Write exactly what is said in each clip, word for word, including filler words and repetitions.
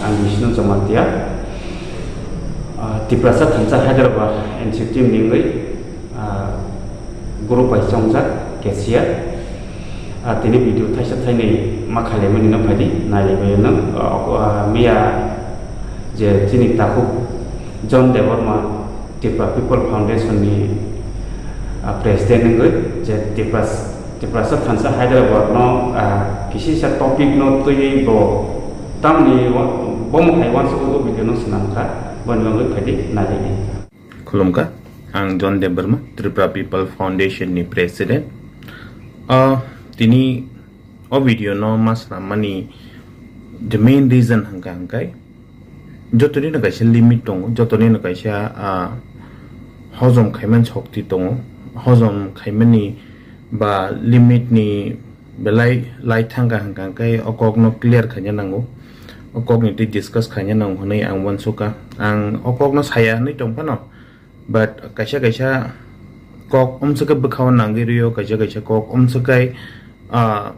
Ang Bishnu Jamatia, ah, Tiprasa Thansa Hyderabad N C T ni wngwi, ah, group bai chongjak cashier. Ah, tini video thaisa thainwi ma khailaimani no phaidi, nailaibai no. Ah, ah, miya je chini takhuk John Debbarma Tripura People Foundation ni, ah, president wngwi je Tiprasa, Tiprasa Thansa Hyderabad no, ah, kisisa topic no twiwi bo tamni wa-, bomo hai wansukgo video no swnamkha, boni bagwi phaidi nailaibai. Khulumkha, ang John Debbarma, Tripura People Foundation ni president. Ah, tini o video no ma swnammani the main reason hwnkha hwnkhe, jotoni no kaisa limit tongo, jotoni no kaisa, ah, hojom khaiman shokti tongo, hojom khaimani ba limit ni belai lai thangkha hwnkha hwnkhe o kok no clear khaina nango, o kok ni twi discuss khaina nango hwnwi ang uansukha. Ang o kok no saya hwnwi tongphano, but kaisa kaisa kok umswkhe bwkhao nangwi rwio, kaisa kaisa kok umswkhe, ah,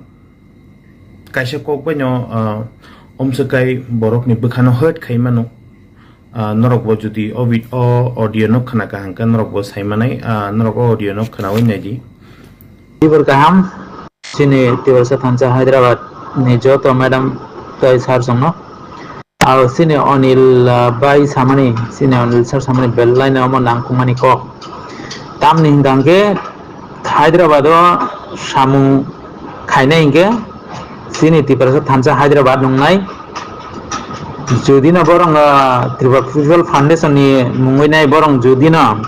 kaisa kok baino, ah, umswkhe borokni bwkhano hurt khai mano. Ah, norok bo jodi o vid-, o audio no khna kaham khe norok bo sai manai, ah, norok o audio no khnawi naidi. Tibor kaham, chini Tiprasa Thansa Hyderabad ni joto madam tei sir songno. Aro chini Anil, ah, bai samani, chini Anil sir samani belai no omo nangkukmani kok. Tamni hwnkha hwnkhe Hyderabad o samung khainai hwnkhe chini Tiprasa Thansa Hyderabad nungnai. Jodi no borong, ah, Tripura People Foundation ni mungwi nai borong jodi no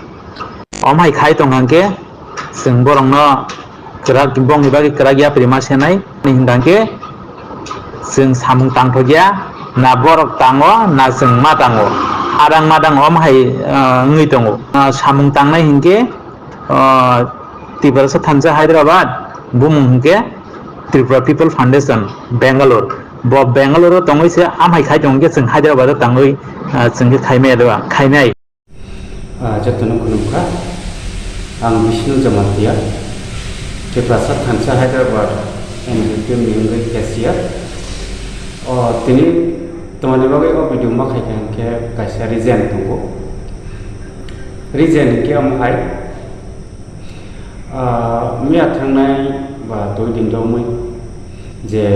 omo hai khai tong hwnkhe chwng borok no kwrak, bongni bagwi kwrak yapri ma senai. Ni hwnkha hwnkhe chwng samung tangthokya, na borok tango, na chwng ma tango. Adang madang omo hai, ah, wngwi tongo. Ah, samung tangnai hwnkhe, ah, Tiprasa Thansa Hyderabad, bumung hwnkhe Tripura People Foundation, Bangalore. Bo Bangalore o tongwi se amhai khai tong hwnkhe chwng Hyderabad o tangwi, ah, chwng khe khaimaya doa, khainai. Ah, jotono khulumkha. Ang Bishnu Jamatia, Tiprasa Thansa Hyderabad N G P ni wngwi cashier. O, tini tomani bagwi o video ma khaikha hwnkhe kaisa reason tongo. Reason hwnkhe omo hai, ah, miya thangnai ba dui din romwi je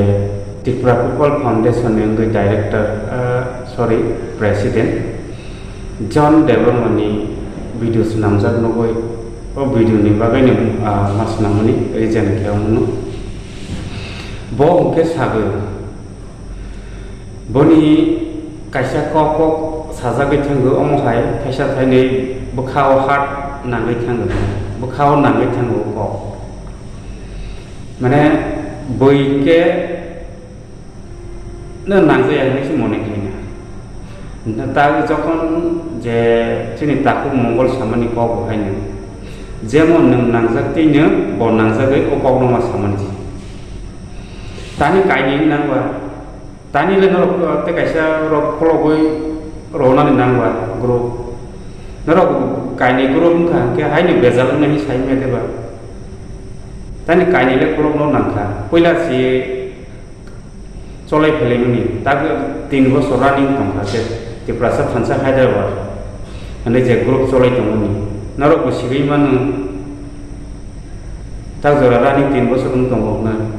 Tripura People Foundation ni wngwi director, ah, sorry, president John Debbarma ni video swnamjak nugwi o video ni bagwi ni, ah, ma swnamani reason khe omo no. Bo hwnkhe sagwi, boni kaisa kok kok sajagwi thangwi omo hai thaisa thainwi bwkhao hat nangwi thangwi, bwkhao nangwi thangwi kok. Mane bui hwnkhe no nangjaya hinwi se mone khaina. Ta jokhon je chini takhuk Mongol samani kok bo haino, jemon nwng nangjak tei nwng bo nangjagwi o kokno ma samani se. Tani kainwi nangba, tani le norok, uh, tei kaisa rok kholobwi rwnani nangba group. Norok kainwi group wngkha hwnkhe haino bejal wngnai hinwi sai manya de ba. Tani kainwi le kholobno nangkha. Puila se cholai phelaimani, tak tin bosor running tongkha se Tiprasa Thansa Hyderabad hinwi je group cholai tongmani. Norok bo sigwi mano. Tak jora rani tin bosor wng tongo hwnwi.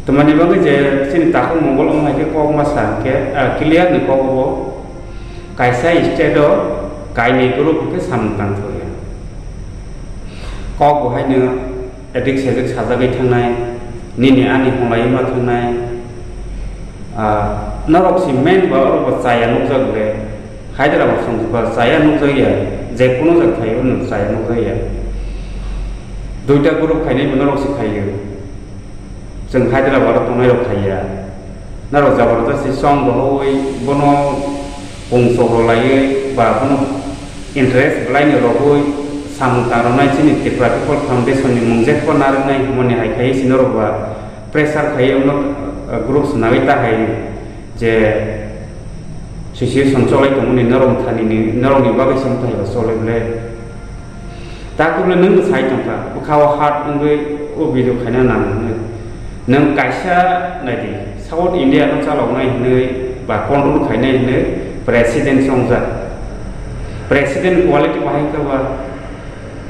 Tamani bagwi je chini takhuk Mongol wng hai khe kok ma sa hwnkhe, ah, clear ni kok bo kaisa state o kainwi group hwnkhe samung tang thokya. Kok bo haino edik sejek sajagwi thangnai, nini ani honglaiwi ma thangnai. Ah, norok si main ba oro bo chaya nukjak le. Hyderabad song ba chaya nukjakya, je kuno jak thai o nwng chaya nukjakya. Duita group khainai bo norok se khaio. Chwng Hyderabad o tongnai rok khaiya. Norok jabardasti song rohoi bono pung chokro laiwi ba bono interest belai ni rohoi samung tang rwnai chini Tripura People Foundation ni mung jekbo narwknai hwnmani hai khai si norok ba pressure khaiwi bono, uh, group swnagwi ta hai. Je situation cholai tongmani norok thani ni, norokni bagwi se wngkha hai ba cholai ble. Takhuk le nwng sai tongkha, bwkha o hat wngwi o video khaina nang hwnwi. Nwng kaisa naidi, South India no chaloknai hwnwi ba control khainai hinwi president se wngjak. President quality bahai khe ba,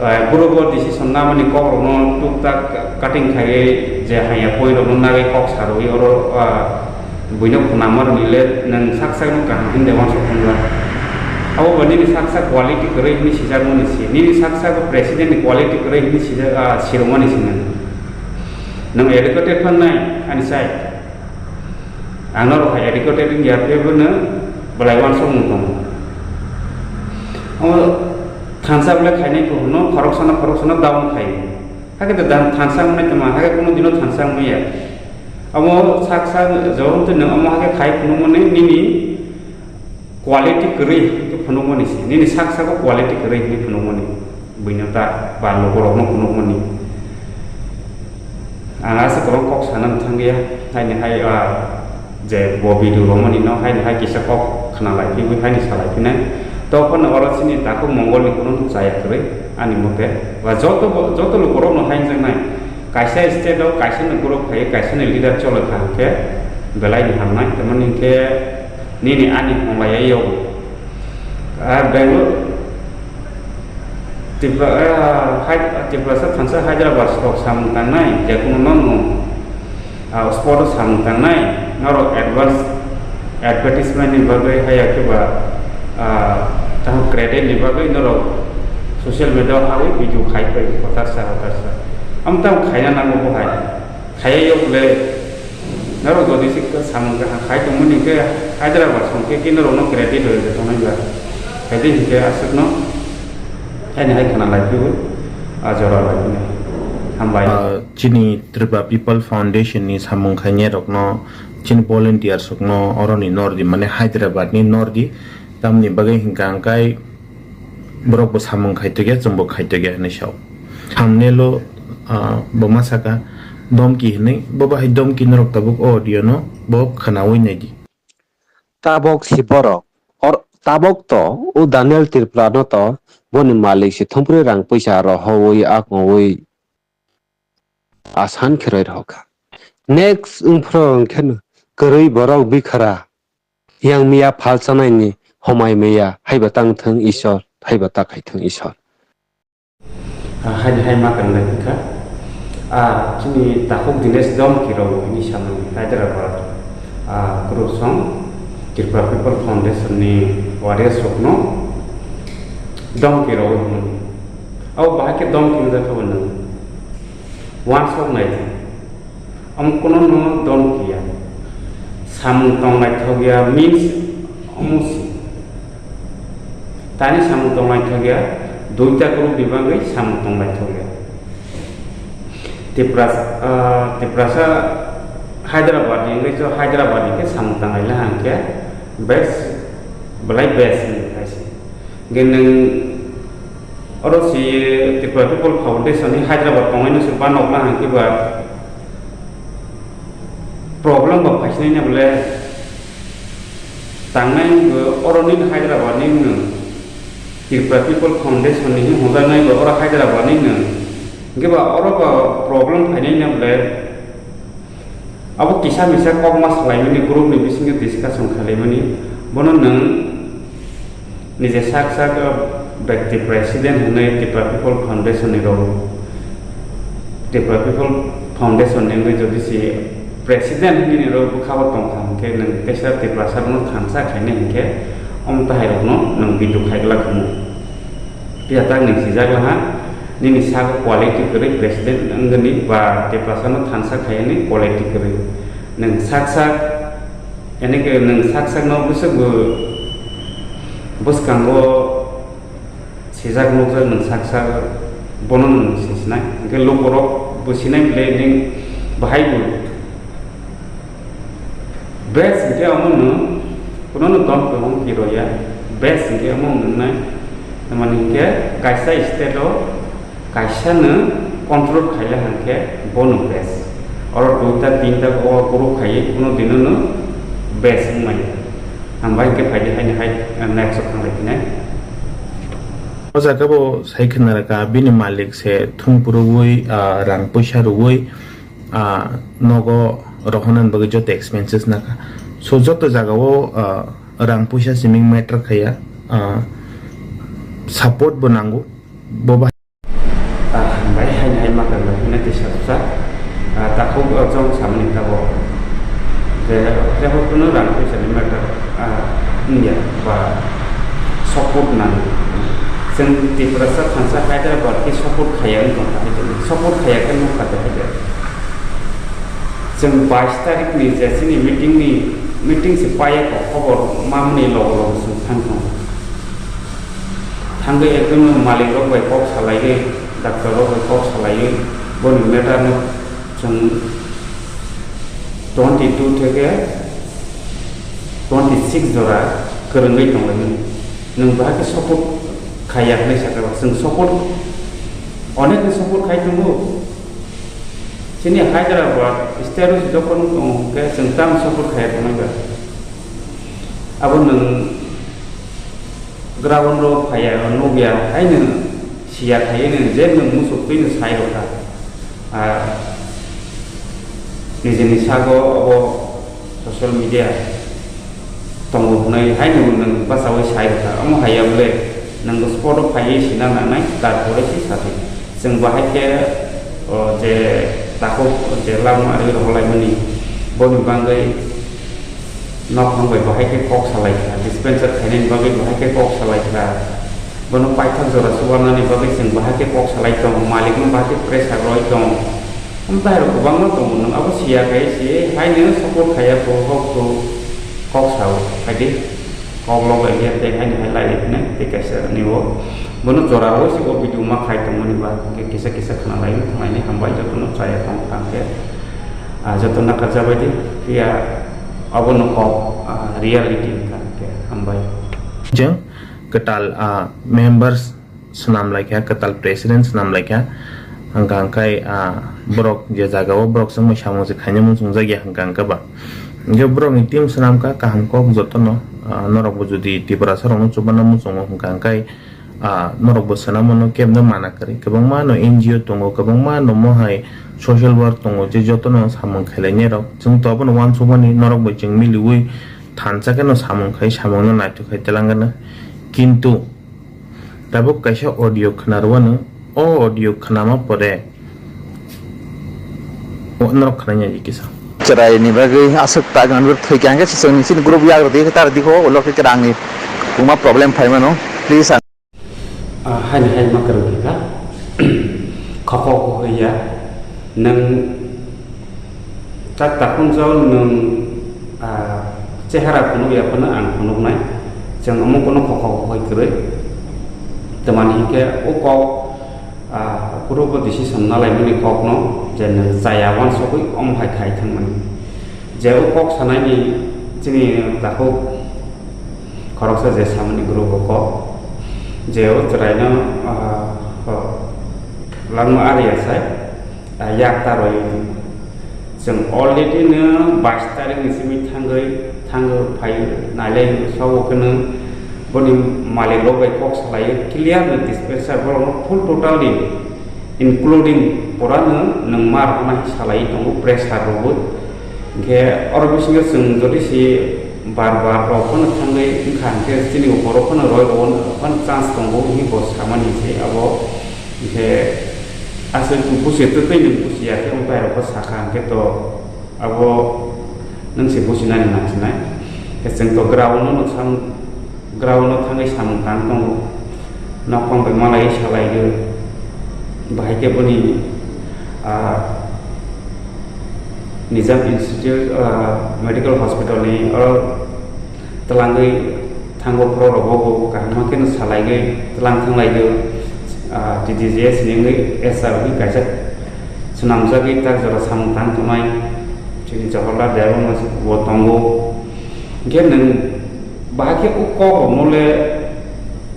ah, group o decision namani kokrokno tuktak cutting khaiwi je haya point rokno nagwi kok sarwi oro, ah, buino khunamar nile nwng sak sakno kaham hinwi uansuk thangla. Abo ba nini sak sak quality kwrwi hinwi sijakmani si, nini sak sak president ni quality kwrwi hinwi sijak, ah, sirwmani si nwng. Nwng educated phan nai ani sai. Ang norok hai educated wngya phiyabo no belai uansukmung tongo. Omo thansa belai khainai kuhurno khoroksano khoroksano down khai. Hakhe da thansa wngnai tongma, hakhe kuno dino thansa wngya. Omo sak sak jobon twi nwng omo hakhe khai phunukmani nini quality kwrwi hwnkhe phunukmani se, nini sak sago quality kwrwi hwnwi phunukmani, buino ta ba lukurokno phunukmani. Ang aswk kwbang kok sana thangya, haini hai, ah, je bo video romani no haini hai kisa kok khna lai phiwi haini sa lai phinai. To phano oro chini takhuk Mongol ni kuno chaya kwrwi ani mote. Ba joto bo, joto lukurokno hai wngjaknai. Kaisa state o kaisa ni group phai, kaisa ni leader cholo kha hwnkhe belai ni hamnai. Tamoni hwnkhe nini ani hwnlaiya yogo. Ah, Bangalore, Tripura, ah, Hai-, Tiprasa thansa Hyderabad sok samung tangnai, je kuno no no, ah, sport o samung tangnai, norok advance advertisement ni bagwi haya khe ba, ah, tamo credit ni bagwi norok social media o hawi video khai pai kotarsa kotarsa. Amo tamo khaina nango bo hai. Khaiya yok le. Norok jodi se samung kaham khai tongmani hwnkhe Hyderabad song khe khe norokno credit rwui tongmani ba. Khaidi hwnkhe aswkno haini hai khna lai phio, a jora lai phino. Hambai. Ah, chini Tripura People Foundation ni samung khainai rokno, chini volunteers rokno oroni nordi, mane Hyderabad ni nordi, tamni bagwi hwnkha hwnkhe borok bo samung khai tongya, chwng bo khai tongya hinwi sao. Thumbnail o, ah, bo ma saka domki hinwi, bo bahai domki norok tabuk o audio no bo khwnawi naidi. Tabok si borok, or tabok to o Daniel Tripura no to boni malik si thumprwi rang puisa rohowi akmowi asan kheroi rohokha. Next wngphro hwnkhe kwrwi borok bikhara yang miya phalchanaini homai maya haiba tang thung Isor, haiba ta khai thung Isor. Ah, haini hai ma kan lai kha. Ah, chini takhuk Dinesh Domki rok ni samung Hyderabad, ah, group song Tripura People Foundation ni warriors rok no Domki rok hwnwi. Abo bahai khe Domki wngjakha bo nwng. Uansuk nai di. Omo kuno no don kiya. Samung tong naithok ya means omo si. Tani samung tong naithok ya, duita group ni bagwi samung tong naithok ya. Tiprasa, ah, Tiprasa Hyderabad ni wngwi jo Hyderabad ni khe samung tang lai hang khe best, belai best wngwi khai se. Hingke nwng oro si Tripura People Foundation ni Hyderabad tongnaino se ba nokla hingke ba problem ba phaisinai na bole tangnai hingke oro nini Hyderabad ni nwng Tripura People Foundation ni hwnjaknai ba oro Hyderabad ni nwng hingke ba oro ba problem phainai na bole Abo kisa misa kokma salaimani group ni bisingo discussion khailaimani, bono nwng nije sak sak bekti president hwnwi Tipra People Foundation ni rw, Tipra People Foundation ni wngwi jodi si president hwnwi ni rw bwkha o tongkha hwnkhe nwng teisa Tiprasa rokno thansa khainai hwnkhe omo tahairokno nwng video khaiglak hwnwi. Phiya tak nwng sijak laha, nini sago quality kwrwi president wngwni ba Tiprasano thansa khaiyani quality kwrwi. Nwng sak sak, yani khe nwng sak sakno bwswk bo bwskango sijak nukjak nwng sak sak bono nwng sisinai. Hwnkhe lukurok bo sinai bwle nwng bahai bo Best hwnkhe omo nwng, kuno no dom kwbang kiroya, best hwnkhe omo wngnai, tamani hwnkhe kaisa state o kaisa nwng control khaila hwnkhe bono best. Oro duita tinta o group khaiwi kuno dino no best wngmaya. Ang bai hwnkhe phaidi haini hai next o thanglai phinai. O jaga bo sai khna rwkha bini malik se thung phuruwi, ah, rang puisa rwwi, ah, nogo rohornani bagwi joto expenses nakha. So joto jagao, ah, rang puisa siming matter khaya, ah, support bo nango, bo ba Ah, hambai, haini hai ma kwrwngno hwnwi tisa rwkha. Ah, takhuk, ah, chwng samani tabuk. Je, jebo phano rang puisa ni matter, ah, wngya ba support nango. Chwng Tiprasa thansa Hyderabad khe support khaiya wng tongkha hai jani. Support khaiya khe nukha de hai de. Chwng bais tarikh ni je chini meeting ni, meeting se paiya kok khobor mamani logo logo chwng thang tongo. Thangwi ekdom malik rok bai kok salaiwi, doctor rok bai kok salaiwi, boni matter no chwng twenty two theke twenty six jora kwrwngwi tonglaimani. Nwng bahai khe support khaiya hwnwi sakha, chwng support, onek ni support khai tongo. Chini Hyderabad state o jokhon tongo hwnkhe chwng tamo support khaiya tongmani ba. Abo nwng ground o phaiya, nukya, haino siya khaiwi nwng je nwng muchuk twi no sai rwkha. Ah, nijini sago abo social media tongo hwnwi haino nwng bachaui sai rwkha. Omo haiya bole nwng spot o phaiwi sina nangnai, tarpore se sa thai. Chwng bahai khe, o, je takhuk je langma ari rohorlaimani, boni bagwi Nokhang bai bahai khe kok salai kha, dispenser khainani bagwi bahai khe kok salai kha, bono paithak jora chubanani bagwi chwng bahai khe kok salai tong, malikno bahai khe pressure roi tong. Amtwi hai rok kwbangma tongo, nwng abo siya khe se haino support khaiya kho, kok kho, kok sao, phaidi, kok lob bai khe tei haino hai lai phine tei kaisa ni o, bono jora o se o video ma khai tongmani ba, hwnkhe kisa kisa khna lai thanglai ni hambai jotono chaya tong thang khe, ah, joto nakarjabai di, phiya. Abono kok, ah, reality wngkha, hwnkhe hambai. Chwng kwtal, ah, members swnam laikha, kwtal president swnam laikha, hwnkha hwnkhe, ah, borok je jagao borok chwngbai samung se khaina muchungjak ya hwnkha hwnkhe ba. Hwnkhe borokni team swnamkha kaham kok jotono, ah, norokbo jodi Tiprasa rokno chubana muchungo hwnkha hwnkhe, Ah, norok bo swnam mano kebno mana kwrwi. Kwbangma no N G O tongo, kwbangma no mohai social work tongo, je jotono samung khailai nai rok. Chwng to abono uansukmani norok bai chwng miliui thansa khe no samung khai, samung no naithok khai twlang gana. Kintu tabuk kaisa audio khna rwano, o audio khnama pore o norok khna ya kisa. Chwrai ni bagwi aswk ta gwnang thwi khe ang khe chwng nini group yak rwdi khe tar di kho, ulo khe rang ni kwbangma problem phai mano. Please. Ah, haini hai ma kwrwng kha. Khokok hoi ya. Nwng tak takhunjal nwng, ah, chehara phunuk ya phano ang phunuknai. Chwng omo kono khokok hoi kwrwi. Tamani hinkhe o kok, ah, puro bo decision nalaimani kokno je nwng chaya uansukwi omo hai khai thangmani. Je o kok sanaini chini takhuk khoroksa je samani group o kok, je o chwraino, ah, o langma area sai, ah, yak ta roi. Chwng already no bais tarik ni simi thangwi, thangwi phai nailai sobo khe nwng boni malik rok bai kok salai clear no dispatcher borok no full totally including pura no nwng mar hwnwi salai tongo pressure rwwi. Hinkhe oro bisingo chwng jodi se bar bar rok phano thangwi wngkha hinkhe chini borok phano roi rwo phano chance tongo hinwi bo samani se abo. Hinkhe aswk busi twtwi nwng busi ya khe wng pai rok sakha hinkhe to abo nwng se businani nangsinai. Hinkhe chwng to ground no sam Ground o thangwi samung tang tongo. Nokhong bai malai salai rw. Bahai khe boni, ah, Nizam Institute, ah, Medical Hospital ni oro twlangwi thango borok rok bo kaham khe no salai gwi twlang thang lai rw. Ah, T D G S ni wngwi S R ni kaisa swnamjagwi tak jora samung tang tongnai chini Jawaharlal Debbarma bo tongo. Hinkhe nwng Bahai khe o kok rokno le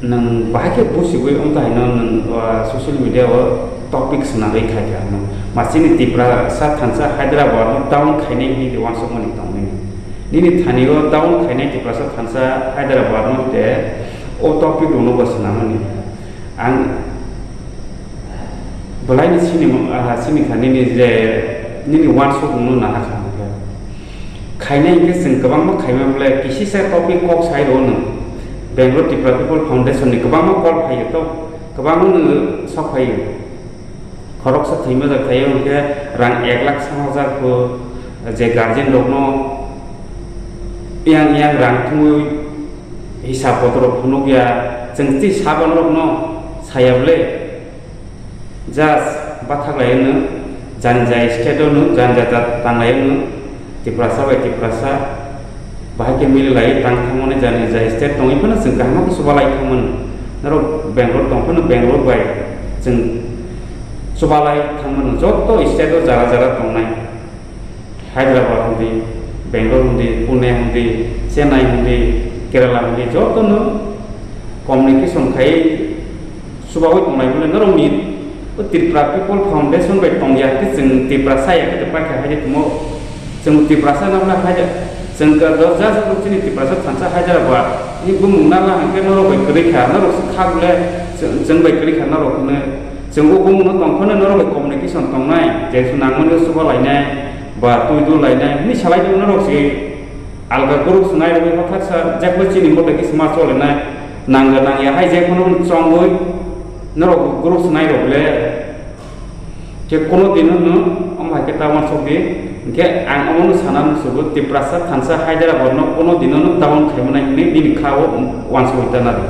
nwng bahai khe busiwi wng tahaino nwng, ah, social media o topic swnamwi khai kha nwng. Masini Tiprasa thansa Hyderabad no down khainai hinwi uansukmani tongmani. Nini thani o down khainai Tiprasa thansa Hyderabad no te o topic rokno bo swnamani. Ang bwlaini sini, ah, sini kha nini je nini uansukmung no naha kha hwnkhe. Khainai hwnkhe chwng kwbangma khaima bwle, kisisa topic kok sai rwo nwng. Bangalore Tripura People Foundation ni kwbangma call phaiyo to, kwbangma nwng sok phaiyo. Khoroksa thwima jak thaio hwnkhe rang ek lakh sa hajar kho, je guardian rokno yang yang rang thumwi hisab potro phunukya, chwng twi saban rokno saya bwle. Just bathak lai nwng, jani jai state o nwng, jani jai jat tang lai nwng, Tiprasa bai Tiprasa, bahai khe mili lai tang thangmani jani jai state tongwi phano chwng kaham khe chuba lai thangmani. Norok Bangalore tong phano Bangalore bai chwng chuba lai thangmani, joto state o jara jara tongnai. Hyderabad hwndi, Bangalore hwndi, Pune hwndi, Chennai hwndi, Kerala hwndi, jotono communication khai chubaui tongnai bole norokni o Tripura People Foundation bai tongya khe chwng Tiprasa ya khe paikha hai tongmo. Chwng Tiprasa na bole hai chwng ka do ja ja chini Tiprasa thansa Hyderabad ni bumung na la hwnkhe norok bai kwrwi kha, norok se kha bole chwng chwng bai kwrwi kha norok hwnkhe. Chwng o bumungno tong phano norok bai communication tongnai, je su nangmani o chuba lainai, ba twi dul lainai, hwnwi salai tongma norok se alga group swnai rwgwi hothat sa jekbo chini moto khe sma cholenai, nangya nangya hai je phano chongwi norok group swnai rok le. Khe kono din hwnno omo hai khe ta uansuk di, hwnkhe ang omono sana musugo Tiprasa thansa Hyderabad no kono dino no tabon khaimanai hwnwi nini kha o uansugwi ta nadi.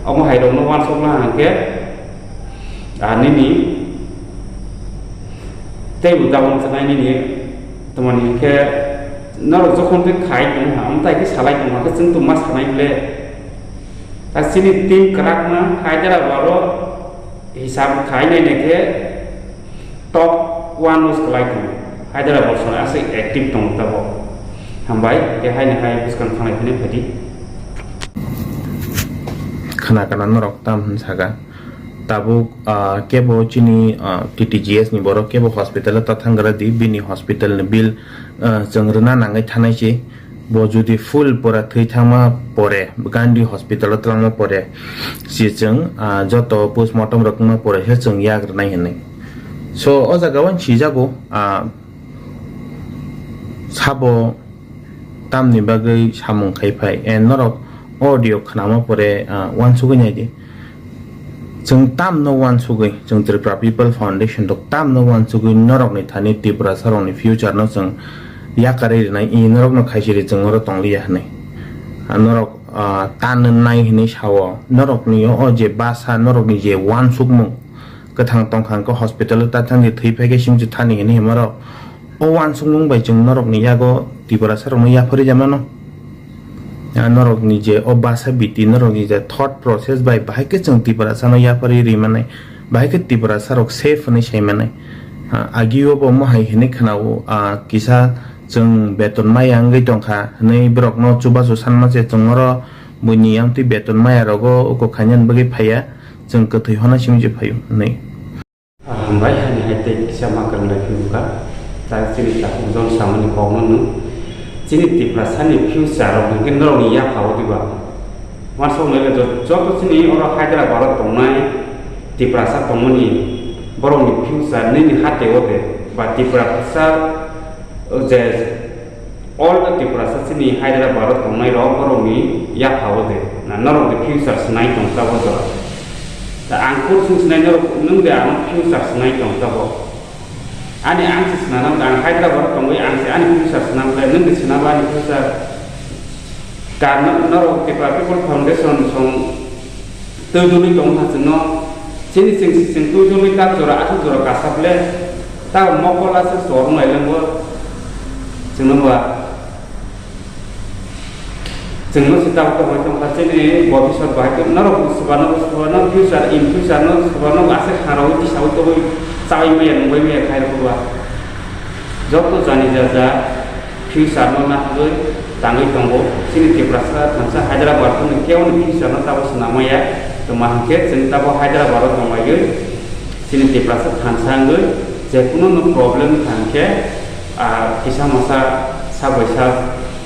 Omo hai rokno uansuk la hwnkhe, Ah, nini tei bo tabon sanai nini, tamani hwnkhe norok jokhon tei khai tong ha, amtai khe salai tong ha, khe chwng tongma sanai bole. Ta chini team kwrakma Hyderabad o hisab khai nai nai khe top one o swlai tong. Hyderabad song aswk active tong tabok. Hambai, khe haini hai bwskang thanglai phini phaidi. Khna kana norok tam hwn saka. Tabuk, ah, kebo chini, ah, T T G S ni borok kebo hospital o ta thanggra di, bini hospital ni bill, ah, chwng rwna nangwi thanai se. Bo jodi full pora thwi thangma pore, Gandhi hospital o twlangma pore, se chwng, ah, joto postmortem rok wngma pore se chwng yak rwnai hinwi. So, o jaga o ang sijago, ah, sabo tamni bagwi samung khai phai, and norok audio khnama pore, ah, uansugwi nai di. Chwng tamno uansugwi, chwng Tripura People Foundation rok tamno uansugwi norokni thani Tiprasa rokni future no chwng yakarwi rwnai, i norokno khaisiri chwng oro tongliya hwnwi. Ah, norok, ah, tan nai hwnwi sao, norokni o je basa, norokni je uansukmung kwthang tongkha hwnkhe hospital o ta thangdi thwi phaikhe simsi thani hwnwi himaro. O uansukmung bai chwng norokni yago Tiprasa rokno yapharwi ja mano. Ah, norokni je o basa biti, norokni je thought process bai bahai khe chwng Tiprasa no yapharwi rwi manai, bahai khe Tiprasa rok safe hwnwi sai manai. Ah, agi o bo mohai hwnwi khna-o, ah, kisa chwng beton maya wngwi tongkha hwnwi borokno chubachu sanma se chwng oro buini yangtwi beton maya rogo uko khainani bagwi phaiya, chwng kwthwi hona simiji phaio hwnwi. Ah, hambai, haini hai tei kisa ma kwrwng lai phiyokha. Ta chini takhuk jon samani kokno nung. Chini Tiprasani future rok hwnkhe norokni yaphao diba? Uansuknai le jo-, joto chini oro Hyderabad o tongnai Tiprasa tongmani borokni future nini hate o de ba Tiprasa je All the Tiprasa chini Hyderabad o tongnai rok borokni yaphao de, na norok de future sinai tong tabok jora. Ta ang kor sung sinai norok, nwng de ano future sinai tong tabok. Ani ang se sinana ang Hyderabad o tongwi ang se ani future sinam khlai, nwng de sinaba ani future. Ka no-, norok Tipra People Foundation song Twi dului tong ha chwngno, chini chwng si chwng twi dului tak jora, aswk jora kasa ble, ta mokol aswk sor wng lai lengbo, chwngno ba. Chwngno si tabuk tongwi tongkha, chini bobisot bahai khe norok swbano, swbano future, in future no swbano aswk hangrogwi tisaui tongwi chaui maya nungbai maya khai rwkha ba. Joto jani ja ja future no nahagwi tangwi tongo. Chini Tiprasa thansa Hyderabad ni kebo ni future no tabo swnam maya. Tongma hwnkhe chwng tabo Hyderabad o tonglaigwi chini Tiprasa thansa wngwi je kunu no problem thang khe, ah, kisa masa sak bai sak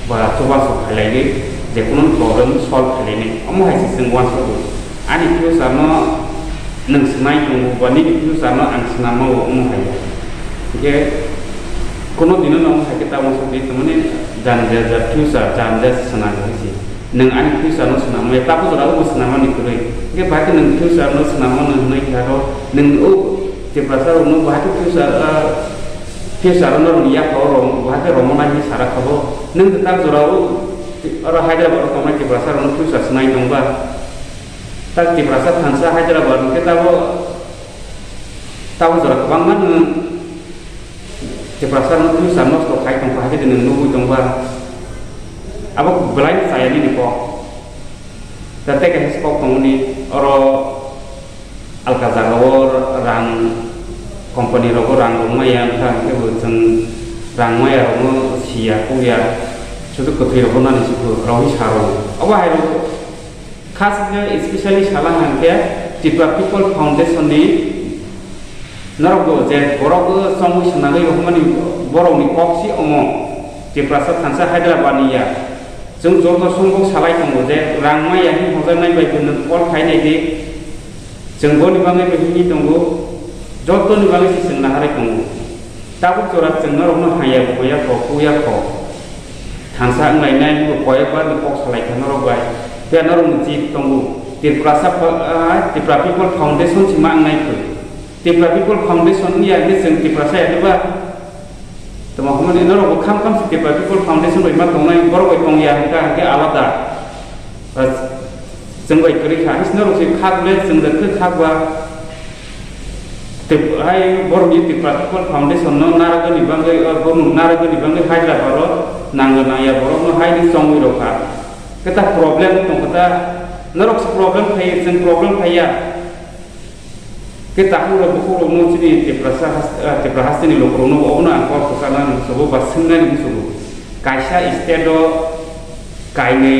ba chubachu khailaigwi je kunu problem solve khailainai. Omo hai se chwng uansukgo. Ani future no nwng swnai tongo ba nini future no ang swnam mao omo hai. Hwnkhe Kono dino no hai khe tamo sa di, tamani janja ja future, janja swnam hai se. Nwng ani future no swnam ya, tabu jora bo swnam ani kwrwi. Hingke bahai khe nwng future no swnam no hwnwi kha ro, nwng o Tiprasa rok no bahai khe future, ah, future no rwng ya kha ro, bahai khe romo nai hwnwi sara kha bo. Nwng tak jora o, oro Hyderabad o tongnai Tiprasa rok no future swnai tong ba. Tak Tiprasa thansa Hyderabad hingke tabo, tabo jora kwbangma nwng Tiprasa no future nosto khai tong kha, hai khe nwng nugwi tong ba. Abo belai saya nini kok. Da tei kaisa kok tongmani oro alka jaga o rang company rogo rang rwngmaya wngkha, hingke bo chwng rang maya rokno siya, kukya, sudu kwthwi rokno nani se kwrwi saro. Obo hai rok khasingkhe specially sala hwnkhe Tipra People Foundation ni norok bo je borok chongwi swnagwi rohormani borokni kok si omo Tiprasa thansa Hyderabad ni ya. Chwng joto songbo salai tongo je rang maya hwnwi hwnjaknai bai bo nwng call khai nai di. Chwng boni bagwi bo hwnwi tongo, jotoni bagwi se chwng naharwi tongo. Tabuk jora chwng norokno haya bo ya kho, kuk ya kho. Thansa wnglainai bo koyok bar ni kok salai kha norok bai. Phiya norok ni jit tongo. Tiprasa pho-, ah, Tipra People Foundation se ma wngnai kho. Tipra People Foundation wngya hwnwi chwng Tiprasa ya diba? Tamo hwnmani norok bo kham kham se Tipra People Foundation bai ma tongnai, borok bai tongya hwnkha hwnkhe alada. Chwng bai kwrwi kha, hwnwi norok se khak le chwng da khe khak ba. Tip-, hai borokni Tipra People Foundation no narwgani bagwi, o, bumung narwgani bagwi Hyderabad o nangwi nangya borokno hai hwnwi chongwi rw kha. Khe ta problem tong kha ta, norok se problem khai, chwng problem khaiya. Khe takhuk rok bukhuk rokno chini Tiprasa has-, ah, Tipra hasteni lukurokno obono ang kok kwchana musugo ba swngnani musugo. Kaisa state o kainwi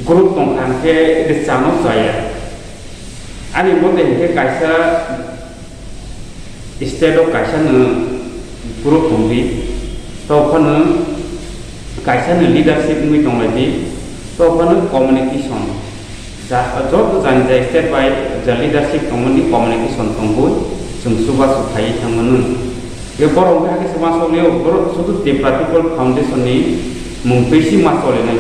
group tongkha hwnkhe rwchano chaya. Ani mote hwnkhe kaisa state o kaisa no group tongdi, tophano kaisa no leadership wngwi tonglaidi, tophano communication. Ja-, joto jani jai state bai ja leadership tongmani communication tongwi chwng chubachu khaiwi thangmano. Ye borok wngkha khe se ma solio, borok sudu Tipra People Foundation ni mung twi si ma solinai.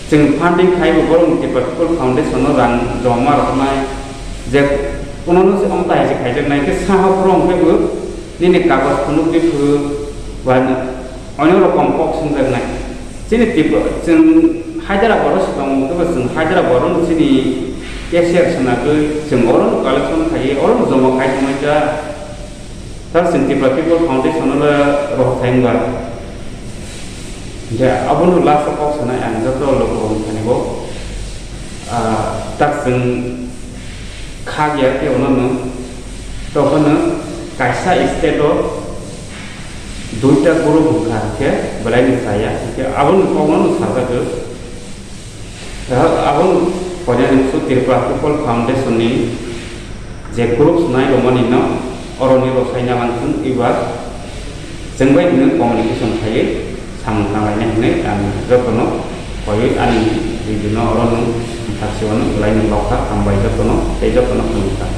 Chwng funding khaibo borok ni Tipra People Foundation no rang joma roknai, je kuno no se omtai se khaijaknai, khe saha borok hwnkhe bo nini kagoj phunuk di phuru ba Onyo rokom kok swngjak nai. Chini Tripura, chwng Hyderabad o se tongo, kebo chwng Hyderabad o chini cashier swnagwi chwng oro no collection khaiwi, oro no joma khai tongnai ta. Ta chwng Tripura People Foundation o le rohor khai wngba. Je abono last o kok sanai ang joto logo rok thani bo. Ah, tak chwng khak ya khe ono no, tokhono kaisa state o duita group wngkha khe belai ni chaya, hwnkhe aboni kokno no sajagwi. Abono koinani bwswk Tripura People Foundation ni je group swnai romani no oroni rosai na langthung eba chwng bai no communication khaiwi samung tanglainai hinwi ang jotono koiwi ani video no oro nwng mthaksio no belai ni lokha, hambai jotono tei jotono khulumkha.